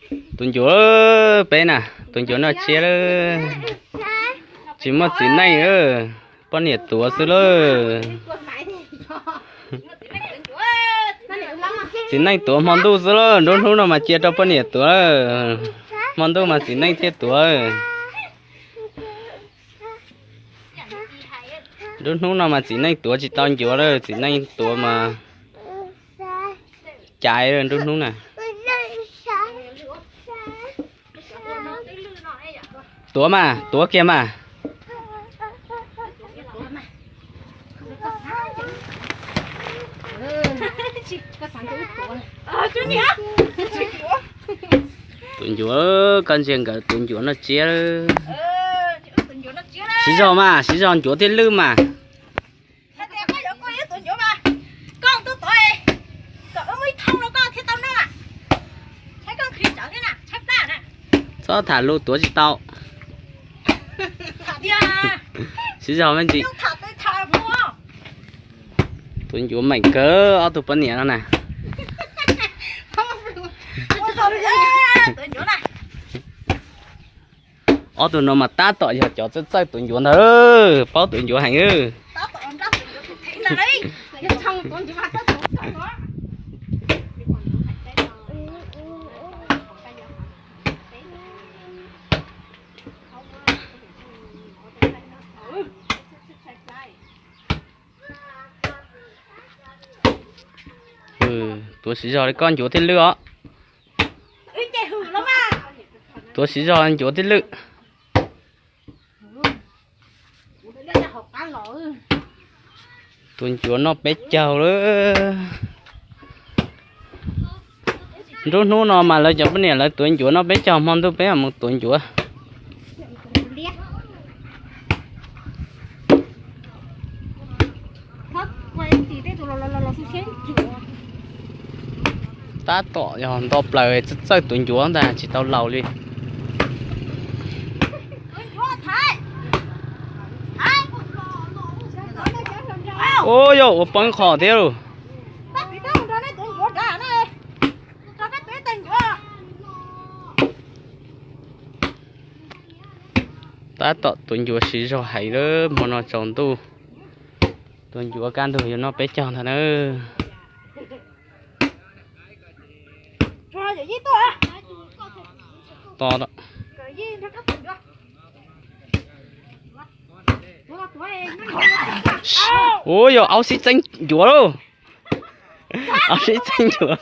Tus ncuav peb na, tus ncuav noj tsiab lawm. Tsis muaj txiv neej, poj niam tuav xwb lawm. Txiv neej tuav hmo ntuj xwb lawm, nruab hnub no mas cia rau poj niam tuav. Hmo ntuj mas txiv neej thiaj tuav. Nruab hnub no mas txiv neej tuav tsis tau ncuav lawm, txiv neej tuav mas caiv nruab hnub na. Tuav mas, tuav kiag mas. Tus ncuav, koj ntsia nkawd tus ncuav noj tsiab. Siv zog mas, siv zog ncuav thiaj lwj mas. Txhob tham lus, tuav tsis tau. Siv zog me ntsis. Tus ncuav meem kawg ob tug poj niam no na. Ob tug no mas tab tom yog cov txawj txawj tuav ncuav ntag, paub tuav ncuav heev. Tuav siv zog li koj ncuav thiaj lwj os. Tuav siv zog ncuav thiaj lwj. Tus ncuav noj peb caug lawm. Nruab hnub no mas lawv cov poj niam lawv tuav ncuav noj peb caug, hmo ntuj peb mam mus tuav ncuav. Tab tom yog nto plaws txawj txawj tuav ncuav ntag, tsis tau laus li. Ua yog ua poob qho thiab lauj. Tab tom tuav ncuav siv zog heev lawm, hmo no tsaus ntuj. Tuav ncuav kaj ntug yuav noj peb caug ntag na. To, ua yog aub sib txeeb ncuav lauj. Aub sib txeeb ncuav.